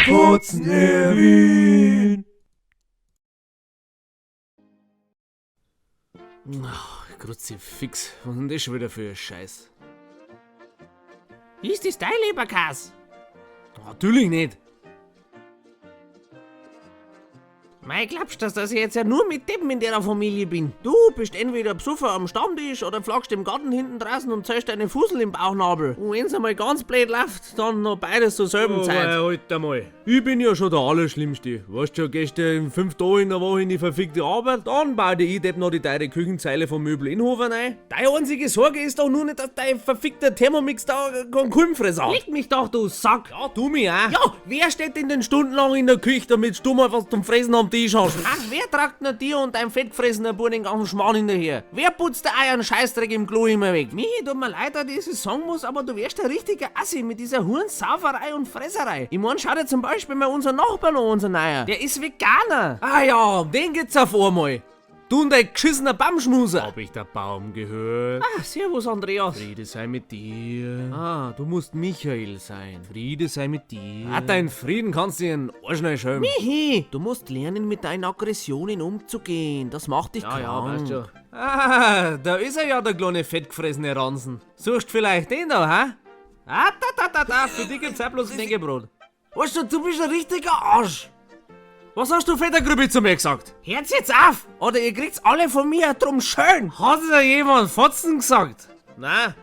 Fotzen Erwin. Kruzifix, was ist denn das schon wieder für ein Scheiß? Ist das dein Leberkäs? Natürlich nicht. Mei, glaubst du, dass ich jetzt ja nur mit Deppen in der Familie bin? Du bist entweder Psuffer am Stammtisch oder flagst im Garten hinten draußen und zählst deine Fussel im Bauchnabel. Und wenn's einmal ganz blöd läuft, dann noch beides zur selben Zeit. halt einmal. Ich bin ja schon der Allerschlimmste. Weißt schon, gehst du in 5 Tagen in der Woche in die verfickte Arbeit, dann bau dir ich Depp noch die teure Küchenzeile vom Möbel Inhofer rein. Deine einzige Sorge ist doch nur nicht, dass dein verfickter Thermomix da keinen Kulmfresser hat. Leck mich doch, du Sack! Ja, du mich auch. Ja, wer steht denn denn stundenlang in der Küche, damit du mal was zum Fressen am Tisch hast? Ach, wer tragt denn dir und deinem fettgefressenen Bub den ganzen Schmarrn hinterher? Wer putzt der euren Scheißdreck im Klo immer weg? Michi, tut mir leid, dass ich das sagen muss, aber du wärst der richtige Assi mit dieser Hurensauferei und Fresserei. Ich mein, schau dir zum Beispiel mal unseren Nachbarn an, unser Neuer. Der ist Veganer. Ah ja, um den geht's auf einmal. Du und dein geschissener Baumschmuser. Hab ich der Baum gehört? Ah, servus, Andreas. Friede sei mit dir. Ah, du musst Michael sein. Friede sei mit dir. Ah, dein Frieden kannst du in den Arsch reinschreiben. Michi, du musst lernen, mit deinen Aggressionen umzugehen. Das macht dich krank. Ja, weißt schon. Ah, da ist er ja, der kleine fettgefressene Ransen. Suchst vielleicht den da, hä? Ah, da, da, da, da, für dich gibt's auch bloß Knäckebrot. Weißt du, du bist ein richtiger Arsch. Was hast du, Fettergrübi, zu mir gesagt? Hört's jetzt auf, oder ihr kriegt's alle von mir, drum schön. Hat da jemand Fotzen gesagt? Nein,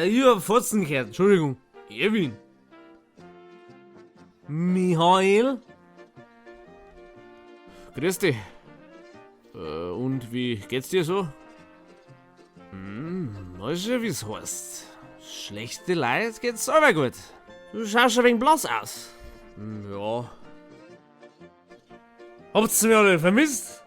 ich hab Fotzen gehört, Entschuldigung. Erwin. Michael? Grüß dich. Und wie geht's dir so? Weißt du, wie's heißt? Schlechte Leid geht's selber gut. Du schaust ein wenig blass aus. Ja. Habt's mich alle vermisst?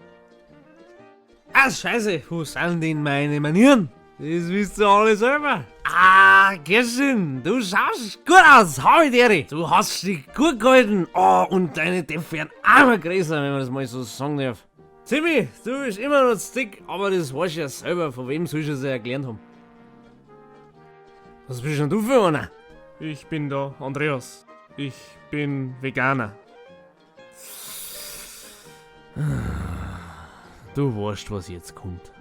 Ah, scheiße, wo sind denn meine Manieren? Das wisst ihr alle selber. Ah, Kerstin, du schaust gut aus, hab ich dir. Du hast dich gut gehalten. Oh, und deine Deppen werden auch immer größer, wenn man das mal so sagen darf. Timmy, du bist immer noch zu dick, aber das weißt du ja selber, von wem soll ich das ja erklärt haben. Was bist denn du für einer? Ich bin der Andreas. Ich bin Veganer. Du weißt, was jetzt kommt.